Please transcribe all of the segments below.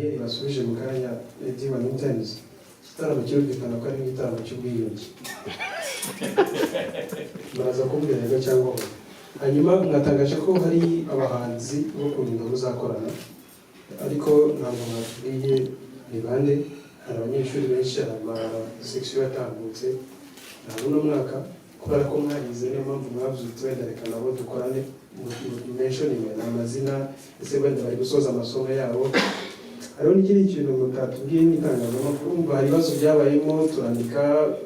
Ariel basubije mu kanya, Eddie wa New Times. Igitaramo kirumvikana ko ari nk'igitaramo cy'ubwiyunge. Muraza kumbwira yego cyangwa oya. Hanyuma mwatangaje ko hari abahanzi bo ku Nyundo muzakorana, ariko ntabwo mwatubwiye ni bande. Hari abanyeshuri benshi, hari amasection yatambutse ntabwo uno mwaka, kubera ko mwarize, niyo mpamvu mwavuze uti wenda reka nabo dukorane. Mentioning ni amazina, ese wenda bari gusoza amasomo yabo? Hariho n'ikindi kintu mutatubwiye n'itangazamakuru. Umva, hari ibibazo byabayemo, turandika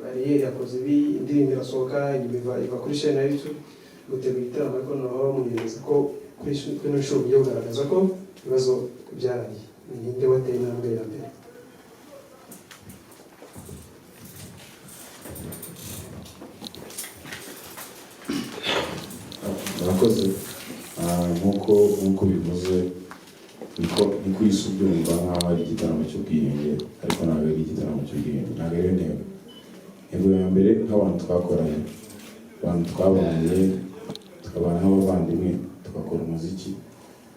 Ariel yakoze ibi, indirimbo irasohoka, inyuma iva kuri chaîne ya YouTube, mutegura igitaramo, ariko noneho mwemeza ko kuri ino nshuro ugiye kugaragaza ko ibibazo byarangiye. Ninde wateye intambwe ya mbere? Murakoze. Nk'uko bivuze, niko isi ubyumva nk'aho ari igitaramo cy'ubwiyunge, ariko ntabwo ari igitaramo cy'ubwiyunge, ntabwo ariyo ntego. Intego ya mbere, nk'abantu twakoranye, abantu twabanye, tukabana nk'abavandimwe, tugakora umuziki,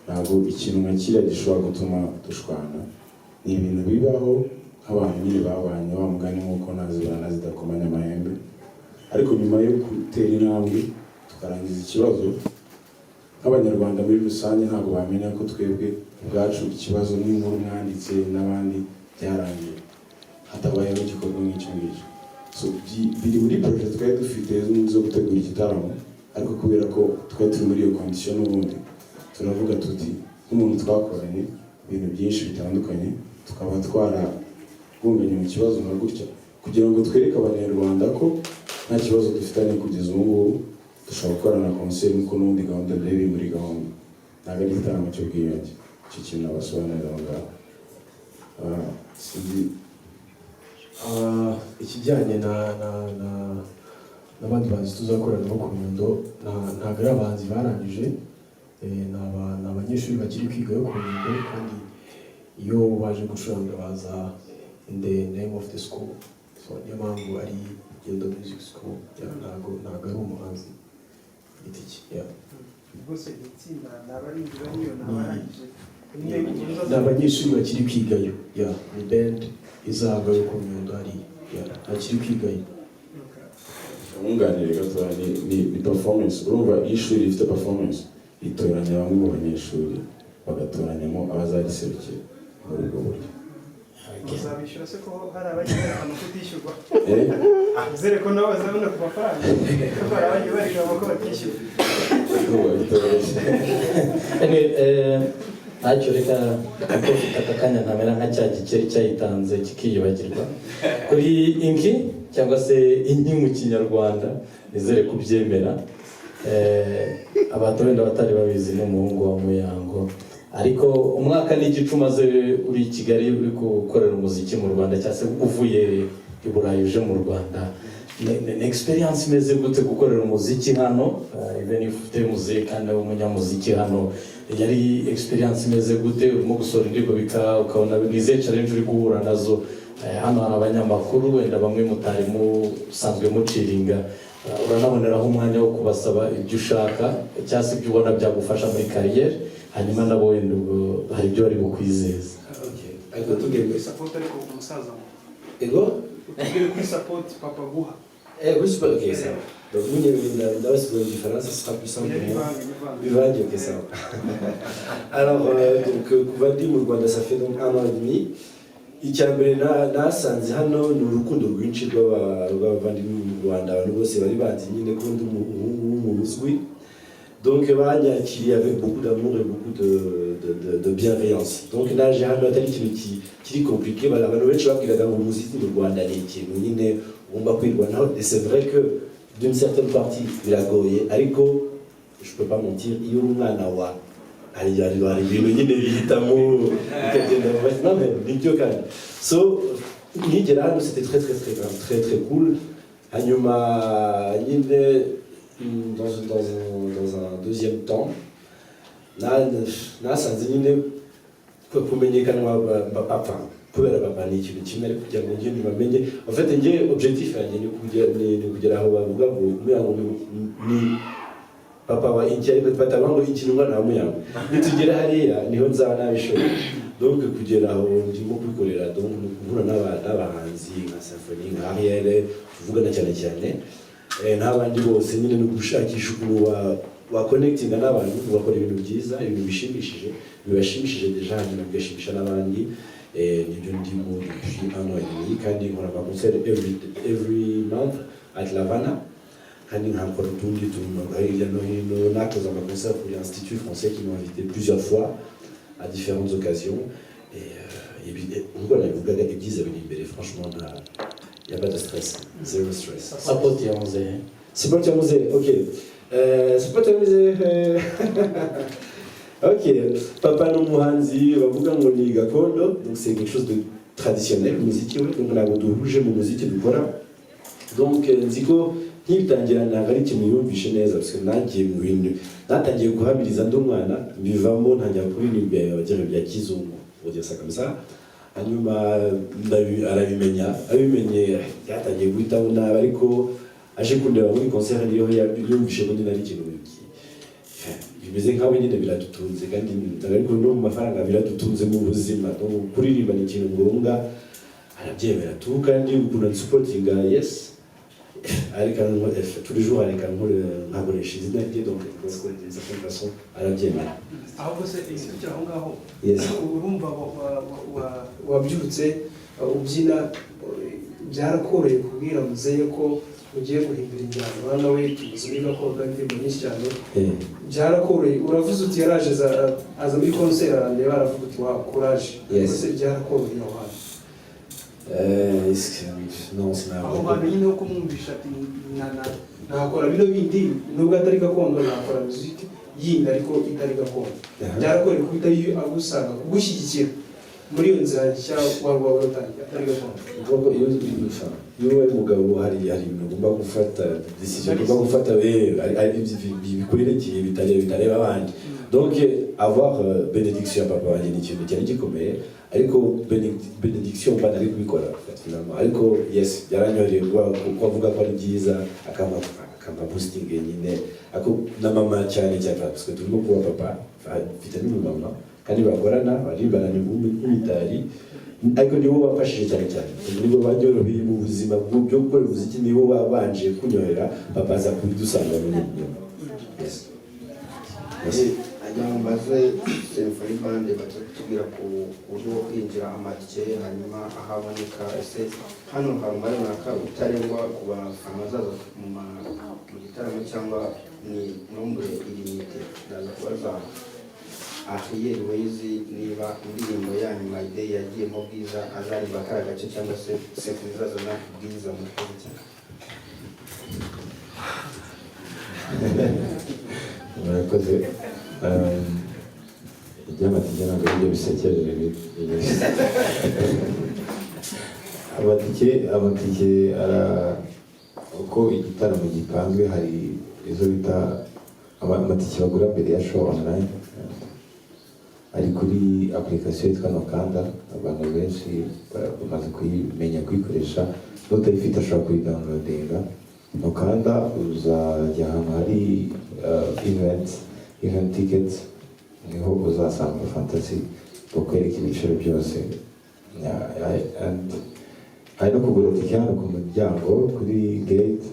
ntabwo ikintu nka kiriya gishobora gutuma dushwana. Ni ibintu bibaho nk'abantu nyine babanye, wa mugani nk'uko ntazibana zidakomanya amahembe. Ariko nyuma yo gutera intambwe tukarangiza ikibazo, nk'Abanyarwanda muri rusange ntabwo bamenya ko twebwe ubwacu ikibazo n'inkuru mwanditse n'abandi byarangiye hatabayeho igikorwa nk'icyo ngicyo. So, biri muri projet twari dufite zo gutegura igitaramo, ariko kubera ko twari turi muri iyo condition n'ubundi, turavuga tuti nk'umuntu twakoranye ibintu byinshi bitandukanye, tukaba twaragonganye mu kibazo nka gutya, kugira ngo twereke Abanyarwanda ko nta kibazo dufitanye kugeza ubu ngubu, dushobora gukorana concert nk'uko n'ubundi gahunda byari biri muri gahunda. Ntabwo ari igitaramo cy'ubwiyunge. Icyo kintu nabasobanurira aho ngaho. Sinzi. Ikijyanye na n'abandi bahanzi tuzakorana nabo ku Nyundo, ntabwo ari abahanzi barangije, ni abanyeshuri bakiri kwiga yo ku Nyundo, kandi iyo baje gucuranga baza in the name of the school, so niyo mpamvu ari Nyundo Music School. Yeah, ntabwo ari umuhanzi ku giti cye, yeah. Rwose itsinda ni abarinzi bariyo, ni abarangije? Ni abanyeshuri bakiri kwigayo, yeah, ni band izaba yo ku Nyundo hariya, yeah, bakiri kwigayo. Nkunganire gatoya. Ni performance. Urumva, iyo ishuri rifite performance, ritoranya bamwe mu banyeshuri, bagatoranyamo abazariserukira muri ubwo buryo. Uzabishyura se, ko hari abagiye berekana ko utishyurwa? Eh? Uzere ko nabo bazabona ku mafaranga, ko hari abagiye berekana ko batishyurwa. Ndumva bitoroshye. Anyway, ntacyo, reka kuko mfite aka kanya ntamera nka cya gikeri cyayitanze kikiyibagirwa. Kuri Inki, cyangwa se Inki mu Kinyarwanda, nizere kubyemera. Abantu wenda batari babizi, ni umuhungu wa Muyango. Ariko umwaka n'igice umaze uri i Kigali, uri gukorera umuziki mu Rwanda, cyangwa se uvuye i Burayi uje mu Rwanda, ni experience imeze gute gukorera umuziki hano? Even if ufite muzika kandi ari umunyamuziki hano, yari experience imeze gute? Urimo gusohora indirimbo ukabona ni izihe challenge uri guhura nazo? Hano hari abanyamakuru wenda bamwe mutari musanzwe muciringa. Uranaboneraho umwanya wo kubasaba ibyo ushaka cyangwa se ibyo ubona byagufasha muri carrière, hanyuma nabo wenda ubwo hari ibyo bari bukwizeza. Okay. Ariko tubwire Kuri support, ariko umusaza ngo Ego? utubwire kuri support papa guha. Eh oui, super, ok, ça va. Donc, nous, ndabasigura mu gifaransa, ce sera plus simple pour moi. Bivange, bivange. Bivange, ok, ça va. Alors, donc, kuva ndi mu Rwanda, ça fait donc un an et demi. Icya mbere nasanze hano ni urukundo rwinshi rw'abavandimwe mu Rwanda. Abantu bose bari bazi nyine ko ndi umuhungu w'umuntu uzwi, donc banyakiriye avec beaucoup d'amour et beaucoup de bienveillance. Donc naje hano atari ikintu kiri compliqué. Abantu benshi babwiraga ngo umuziki mu Rwanda ni ikintu nyine ugomba kwirwanaho, et c'est vrai que d'une certaine partie biragoye, ariko je peux pas mentir, iyo uri umwana wa hari ibintu nyine bihitamo bikagenda mu mashyi. Non mais nibyo kandi. So nkigera hano, c'était très très très très très cool. Hanyuma nyine dans un deuxième temps, nasanze nyine ko kumenyekanwa papa, kubera papa ni ikintu kimwe, ariko kugira ngo njye ntibamenye, en fait njye objectif yanjye ni kugera aho bavuga ngo Muyango ni papa wa Inki, ariko batavuga ngo Inki ni umwana wa Muyango. Nitugera hariya niho nzaba nabishoboye. Donc kugera aho ndimo kwikorera, donc ni guhura n'abahanzi nka Symphony, nka Ariel tuvugana cyane cyane, n'abandi bose nyine, ni ugushakisha ukuntu wa connectinga n'abantu, ugakora ibintu byiza, ibintu bishimishije, bibashimishije déjà, hanyuma bigashimisha n'abandi. Nibyo ndimo depuis un an et demi, kandi nkora ama concert every month at Lavana, kandi nkakora utundi tuntu hirya no hino. Nakoze ama concert pour l'Institut français qui m'ont invité plusieurs fois à différentes occasions et puis nkuko nabivugaga, ibyiza biri imbere. Franchement, nta y a pas de stress, zero stress. Support ya muzehe? Support ya muzehe, ok. Support ya muzehe, ok. Papa ni umuhanzi bavuga ngo ni gakondo, donc c'est quelque chose de traditionnel umuziki we, donc ntabwo duhuje mu muziki dukora. Donc nzi ko nkibitangira ntabwo ari ikintu yumvishe neza, parce que nagiye mu bintu, natangiye guhamiriza ndi umwana, mbivamo ntangira kuririmba bagira bya kizungu, pour dire ça comme ça. Hanyuma arabimenya, abimenye byatangiye guhitamo nabi, ariko aje kundeba muri concert niyo yumvishe ko nyine ari ikintu bimeze nkaho nyine biradutunze, kandi ariko no mu mafaranga biradutunze mu buzima. Donc kuririmba ni ikintu ngombwa, arabyemera tu. Kandi ukuntu ansupportinga, yes, ariko tous les jours areka nkakoresha izina rye, donc d'une certaine façon arabyemera. Ahubwo se tukiri aho ngaho, Yes. urumva wabyutse ubyina, byarakoroheye kubwira muzehe ko ugiye guhindura injyana? Urabona we tuzi muri gakondo indirimbo nyinshi cyane. Byarakoroheye? Uravuze uti yaraje aza muri concert arandeba, aravuga uti: "Wow, courage." Yes. Ese byarakoroheye aho hantu? Non, sinabwo. Aho hantu nyine ho kumwumvisha ati nakora bino bindi nubwo atari gakondo, nakora muziki yindi ariko itari gakondo, byarakoroheye guhita agusanga kugushyigikira muri iyo nzira nshya waba watangiye atari gakondo? Ubwo iyo ubaye umugabo hari ibintu ugomba gufata, décision ugomba gufata, hari bikwerekeye bitareba abandi. Donc avoir bénédiction ya papa wanjye ni ikintu cyari gikomeye, ariko bénédiction mba nari kubikora finalement. Ariko yes, yaranyoroheye kuba avuga ko ari byiza, akampa boosting nyine. Ariko na mama cyane cyane, parce que turimo kuba papa, mfite n'umumama kandi bakorana, baririmbana n'imitari, ariko nibo bamfashije cyane cyane, nibo banyoroheye mu buzima bwo gukora umuziki, nibo babanje kunyohera, papa aza kubidusanga muri nyuma. Yes. Merci. Ajya ngo mbaze Symphony Band baza kutubwira ku buryo bwo kwinjira, amatike, hanyuma aho aboneka. Ese hano hari umubare runaka utarengwa ku bafana bazaza mu gitaramo, cyangwa ni nombre illimité? Ndaza kubaza Ariel Wayz niba indirimbo yanyu My Day yagiyemo Bwiza, azaririmba kariya gace, cyangwa se Symphony izazana Bwiza. Murakoze cyane. Murakoze. Iby'amatike ntabwo ari byo bisekeje. Amatike uko igitaramo gipanzwe, hari izo bita amatike bagura mbere ya show online, ari kuri application yitwa Nokanda. Abantu benshi bamaze kuyimenya kuyikoresha, n'utayifite ashobora kuyidownloadinga. Nokanda, uzajya ahantu hari event tickets, niho uzasanga Fantasy, bakwereka ibiciro byose. And hari no kugura tike hano ku muryango kuri gate,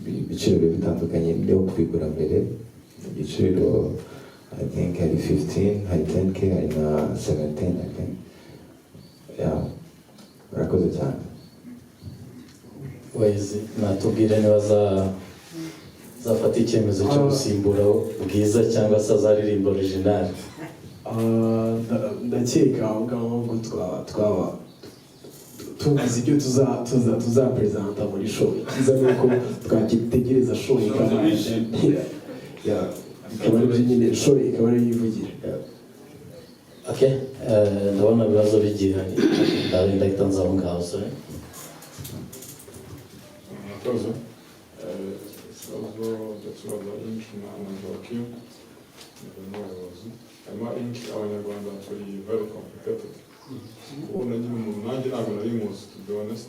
ibiciro biba bitandukanye niyo kubigura mbere. Igiciro I think hari 15, hari 10K, hari na 17, I think. Yeah, murakoze cyane. Wayz natubwire niba azafata icyemezo cyo gusimbura Bwiza cyangwa se azaririmba original. Ah, ndakeka aho ngaho ngo twaba tuvuze ibyo tuzapresenta muri show. Icyiza ni uko twakitegereza show ikaba, yeah, ikaba ari byo nyine, show ikaba ariyo yivugira. Yeah. Okay, ndabona ibibazo bigihari, ndahita nza aho ngaho, sorry. Murakoze. Ikibazo ndakibaza Inki na Joaquim n'abayobozi. Hanyuma Inki, Abanyarwanda turi very complicated kubona nyine umuntu, nanjye ntabwo nari muzi, to be honest.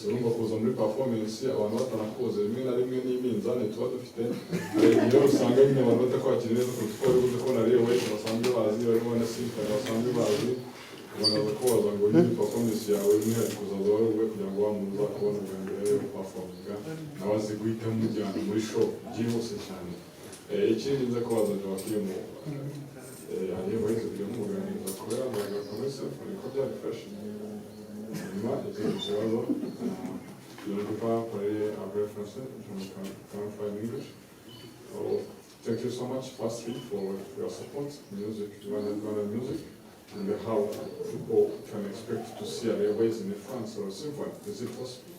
Urumva kuza muri performance abantu batanakuzi, rimwe na rimwe n'iminzani tuba dufite, hari igihe usanga nyine abantu batakwakira neza kuruta uko wari buze kubona rero wese basanzwe bazi, barimo na Symphony basanzwe bazi, ubona kubaza ngo nyine performance yawe umwihariko uzaza wari ube kugira ngo wa muntu uzakubona bwa mbere yo performinga nawe azi guhita mujyana muri show byihuse cyane. Ikindi nza kubaza Joachim, hariyo wahize kujya mubuganiriza kuba yambaye muri Symphony ko byari fresh. Hanyuma ikindi kibazo, je ne peux pas parler un vrai français, je ne can try in English. So, thank you so much, firstly, for your support, music, Rwanda music, and how people can expect to see Ariel Wayz in France or Symphony. Is it possible?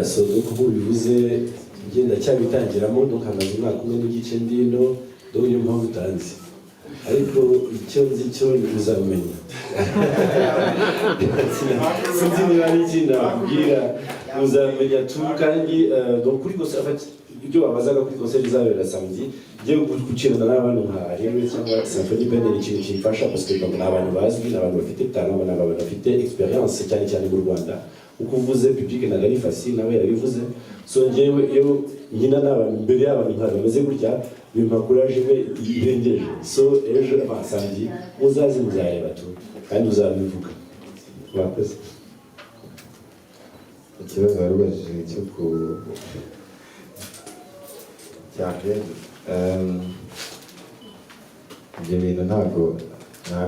So donc nk'uko ubivuze, njye ndacyabitangiramo, donc hamaze umwaka umwe n'igice ndino, donc niyo mpamvu utanzi, ariko icyo nzi cyo uzamenya. Sinzi niba ari ikindi nakubwira, uzamenya tu. Kandi donc kuri concert, en fait, ibyo wabazaga kuri concert izabera samedi, ngiye gukirana n'abantu nka Ariel cyangwa Symphony Band ni ikintu kimfasha, parce que donc ni abantu bazwi, ni abantu bafite talent, ni abantu bafite experience, cyane cyane mu Rwanda. Uko uvuze, public ntabwo ari facile, nawe yabivuze. So njyewe iyo nkina n'abantu, imbere y'abantu nka bameze gutya, bimpa courage imwe irengeje. So ejo, enfin samedi, muzaze muzareba tu, kandi uzabivuga. Murakoze. Ikibazo wari ubajije cyo ku cya ibyo bintu ntabwo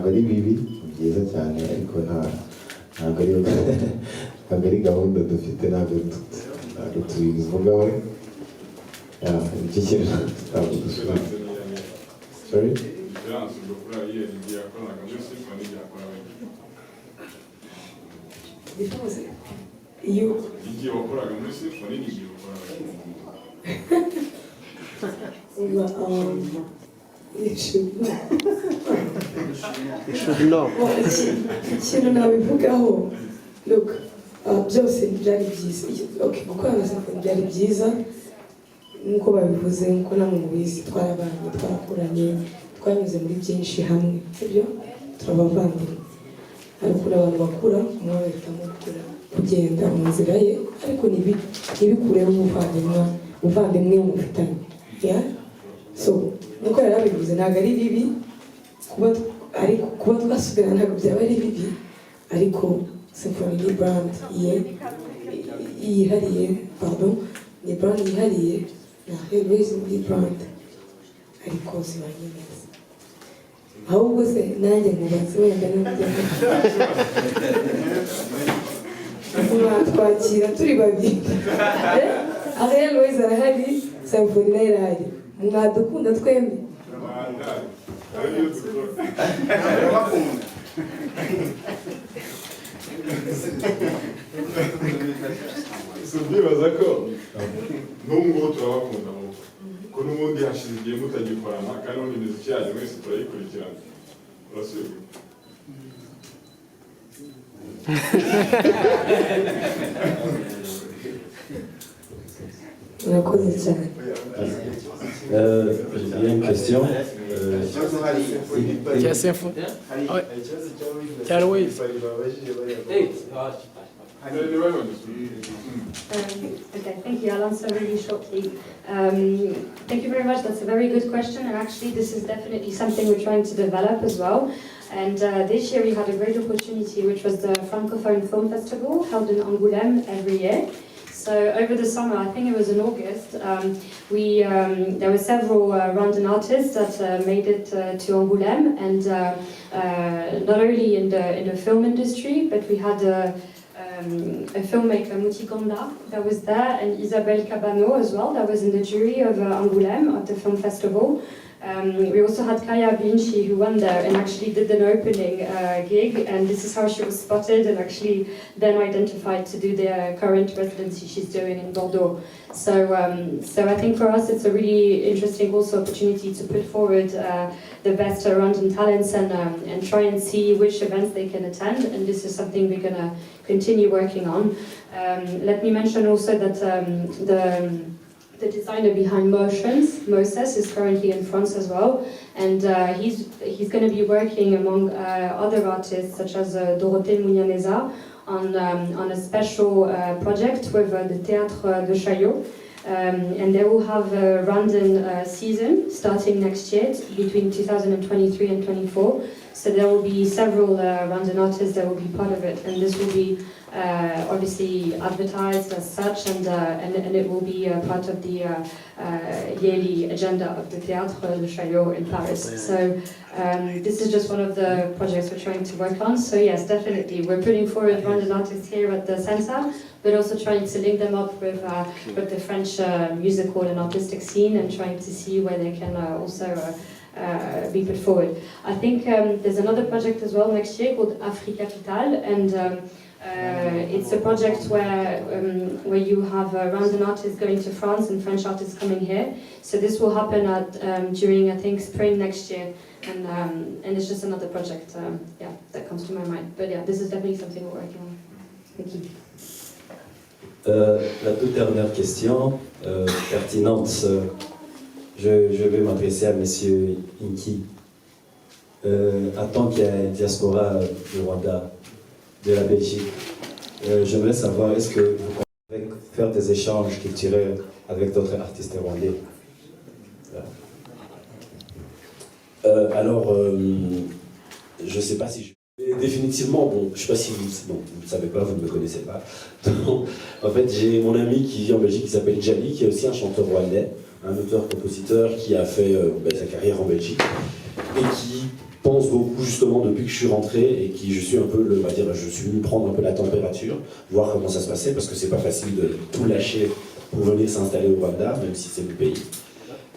ari bibi, ni byiza cyane, ariko ntabwo ari gahunda dufite, ntabwo tubivugaho. Yeah, nicyo kintu ntabwo dusubiza. Sorry. Différence ubwo kuri Ariel, igihe yakoranaga muri Symphony n'igihe akora wenyine. Différence iyo Igihe wakoraga muri Symphony n'igihe ukora wenyine. Uba you should You should know. Ikintu nabivugaho, look, byose byari byiza. Okay, gukorana na Symphony byari byiza nk'uko babivuze, nk'uko namwe mubizi, twarabanye, twarakuranye, twanyuze muri byinshi hamwe, sibyo? Turabavandimwe. Hari ukuntu abantu bakura, umwe agahitamo gukura kugenda mu nzira ye, ariko ntibikureho ubuvandimwe mufitanye. Yeah? So nk'uko yari abivuze, ntabwo ari bibi kuba, ariko kuba twasubirana ntabwo byaba ari bibi, ariko Symphony ni brand ye yihariye, pardon, ni brand yihariye, na Always ni brand, ariko zibanye neza. Ahubwo se nanjye nkubaze, wenda n'ubwo mwatwakira turi babiri? Ariel Wayz arahari, Symphony nayo irahari, mwadukunda twembi? Ariyo dukora. Turabakunda. So ndibaza ko n'ubu ngubu turabakunda ahubwo, ko n'ubundi hashize igihe mutagikorana, kandi n'ubundi imiziki yanyu mwese turayikurikirana. Urasubiye. Murakoze cyane. Il y a une question. Cya Symphony. Ouais. Cya Louise. Okay, thank you. I'll answer really shortly. Thank you very much. That's a very good question, and actually this is definitely something we're trying to develop as well. And this year we had a great opportunity, which was the Francophone Film Festival held in Angoulême every year. So over the summer, I think it was in August, we there were several Rwandan artists that made it to Angoulême, and not only in the film industry, but we had a filmmaker, Muti Gonda, that was there, and Isabelle Cabano as well, that was in the jury of Angoulême at the film festival. We also had Kaya Vinci, who won there and actually did an opening gig, and this is how she was spotted and actually then identified to do the current residency she's doing in Bordeaux. So I think for us it's a really interesting also opportunity to put forward the best Rwandan talents and try and see which events they can attend, and this is something we're gonna continue working on. Let me mention also that the The designer behind Moshions, Moses, is currently in France as well, and he's going to be working among other artists such as Dorothée Munyaneza on a special project with the Théâtre de Chaillot. And they will have a Rwandan season starting next year between 2023 and 24. So there will be several Rwandan artists that will be part of it, and this will be obviously advertised as such, and it will be part of the yearly agenda of the Théâtre de Chaillot in Paris. So this is just one of the projects we're trying to work on. So yes, definitely, we're putting forward Rwandan artists here at the center, but also trying to link them up with the French musical and artistic scene, and trying to see where they can also be put forward. I think there's another project as well next year called Africapital, and it's a project where you have Rwandan artists going to France and French artists coming here. So this will happen at during, I think, spring next year, and it's just another project, yeah, that comes to my mind. But yeah, this is definitely something we're working on. Thank you. La toute dernière question, pertinente, je vais m'adresser à Monsieur Inki. En tant que diaspora du Rwanda, de la Belgique, j'aimerais savoir, est-ce que vous comptez faire des échanges culturels avec d'autres artistes rwandais? Voilà. Alors, je ne sais pas si je. Définitivement, bon, je sais pas si vous, bon, vous ne savez pas, vous ne me connaissez pas. Donc, en fait, j'ai mon ami qui vit en Belgique qui s'appelle Jali, qui est aussi un chanteur rwandais, un auteur-compositeur qui a fait ben, sa carrière en Belgique et qui pense beaucoup justement depuis que je suis rentré et qui je suis un peu le, on va dire, je suis venu prendre un peu la température, voir comment ça se passait parce que c'est pas facile de tout lâcher pour venir s'installer au Rwanda, même si c'est le pays.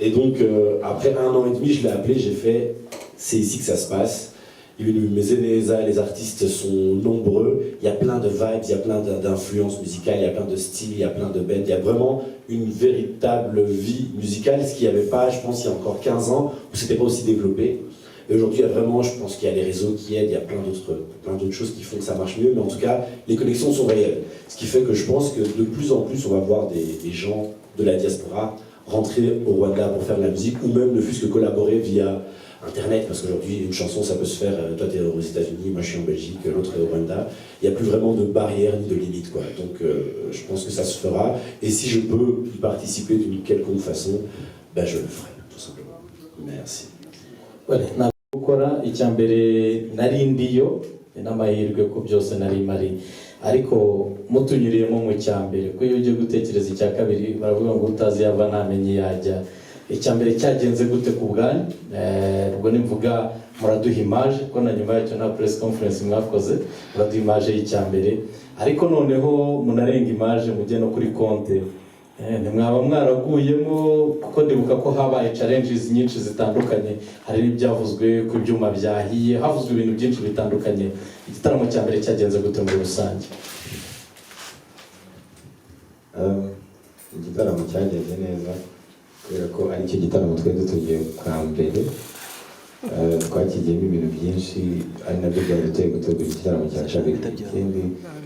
Et donc, après un an et demi, je l'ai appelé, j'ai fait, c'est ici que ça se passe. Ibintu neza, les artistes sont nombreux, il y a plein de vibes, il y a plein d'influences musicales, il y a plein de styles, il y a plein de bands, il y a vraiment une véritable vie musicale, ce qu'il n'y avait pas, je pense, il y a encore 15 ans, où c'était pas aussi développé. Et aujourd'hui, il y a vraiment, je pense qu'il y a les réseaux qui aident, il y a plein d'autres choses qui font que ça marche mieux, mais en tout cas, les connexions sont réelles. Ce qui fait que je pense que de plus en plus, on va voir des gens de la diaspora rentrer au Rwanda pour faire de la musique, ou même ne fût-ce que collaborer via Internet, parce qu'aujourd'hui, une chanson, ça peut se faire, toi tu es aux États-Unis, moi je suis en Belgique, l'autre est au Rwanda. Il n'y a plus vraiment de barrières ni de limites, quoi. Donc je pense que ça se fera, et si je peux y participer d'une quelconque façon, ben, je le ferai, tout simplement. Merci. Well, gukora icya mbere nari ndiyo ni n'amahirwe ko byose nari mari ariko mutunyuriyemo mu cya mbere ko iyo ugiye gutekereza icya kabiri baravuga ngo utazi yava ntamenye yajya. Icya mbere cyagenze gute ku bwanyu? Ubwo nimvuga muraduha image ko na nyuma yacyo nta press conference mwakoze, muraduha image y'icya mbere ariko noneho munarenga image mujye no kuri konte. Ntimwaba mwaraguyemo kuko ndibuka ko habaye challenges nyinshi zitandukanye, hari n'ibyavuzwe ku byuma byahiye, havuzwe ibintu byinshi bitandukanye. Igitaramo cya mbere cyagenze gute muri rusange? Igitaramo cyagenze neza kubera ko ari cyo gitaramo twari duteguye bwa mbere. Twakigiyemo ibintu byinshi ari nabyo byaduteye gutegura igitaramo cya kabiri. Ikindi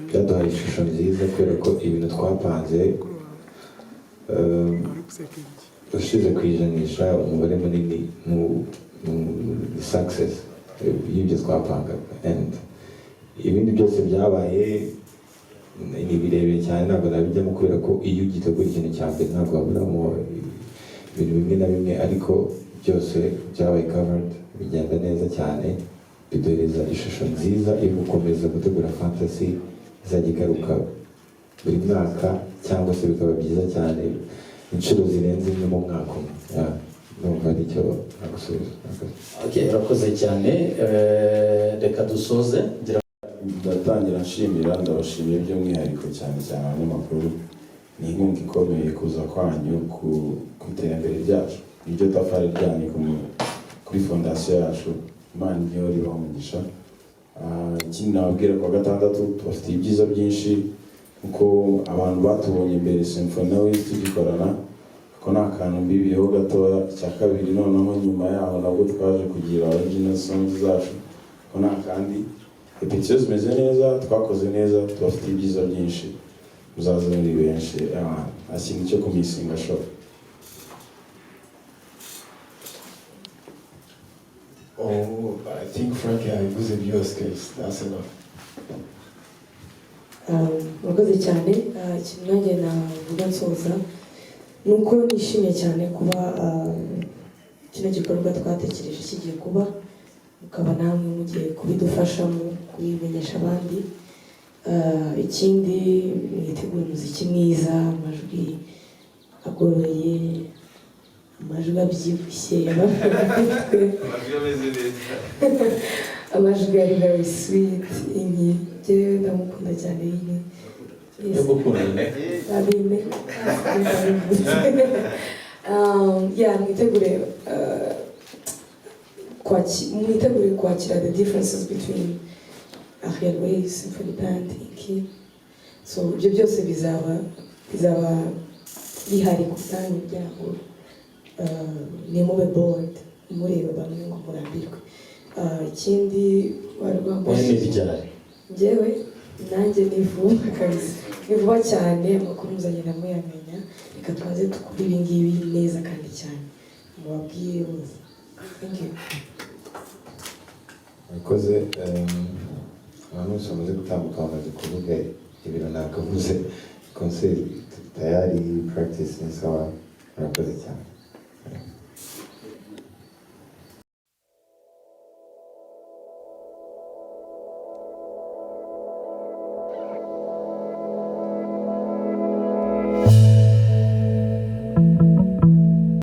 byaduhaye ishusho nziza kubera ko ibintu twapanze ushize ku ijanisha umubare munini mu success y'ibyo twapangaga, and ibindi byose byabaye ni birebire cyane ntabwo nabijyamo kubera ko iyo ugitegura ikintu cya mbere ntabwo waburamo ibintu bimwe na bimwe, ariko byose byabaye covered bigenda neza cyane biduhereza ishusho nziza yo gukomeza gutegura Fantasy izajya igaruka buri mwaka cyangwa se bikaba byiza cyane inshuro zirenze imwe mu mwaka umwe. Yeah, ndumva aricyo nagusubiza. Murakoze. Okay, urakoze cyane. Reka dusoze ngira Ndatangira nshimira, ndabashimiye by'umwihariko cyane cyane abanyamakuru. Ni inkunga ikomeye kuza kwanyu ku iterambere ryacu, niryo tafari ryanyu kuri fondasiyo yacu. Imana ijye ibaha umugisha. Ikindi nababwira, kuwa gatandatu tubafitiye ibyiza byinshi kuko abantu batubonye mbere Symphony nawe tugikorana ako ni akantu mbibiyeho gatoya. Icya kabiri noneho nyuma yaho nabwo twaje kugira original songs zacu, ako ni akandi. Répétition zimeze neza, twakoze neza, tubafitiye ibyiza byinshi, muzaze muri benshi. Nta kintu cyo kumissinga show. Oh, I think Frank yabivuze byose guys, that's enough. Murakoze cyane. Ikintu nanjye navuga nsoza ni uko nishimiye cyane kuba kino gikorwa twatekereje kigiye kuba, mukaba namwe mugiye kubidufashamo kubimenyesha abandi. Ikindi mwitegure umuziki mwiza, amajwi agoroye, amajwi abyibushye, Amajwi ameze neza. Amajwi ari very sweet. Inki, njyewe ndamukunda cyane Inki. Yo gukunda. Abine. Yeah, mwitegure kwakira the differences between Ariel Wayz, Symphony Band, Inki. So ibyo byose bizaba bihari ku bwanyu kugira ngo ntimube bored mureba bamwe ngo murambirwe. Ikindi wari Wowe wambajije. ni ryari? Njyewe nanjye ni vuba kabisa, ni vuba cyane. Amakuru muzagenda muyamenya. Reka tubanze dukore ibi ngibi neza kandi cyane, mubabwire bose. Thank you. Murakoze. Abantu bose bamaze gutambuka bamaze kuvuga ibintu nakavuze. Concert tayari, practice ni sawa. Murakoze cyane.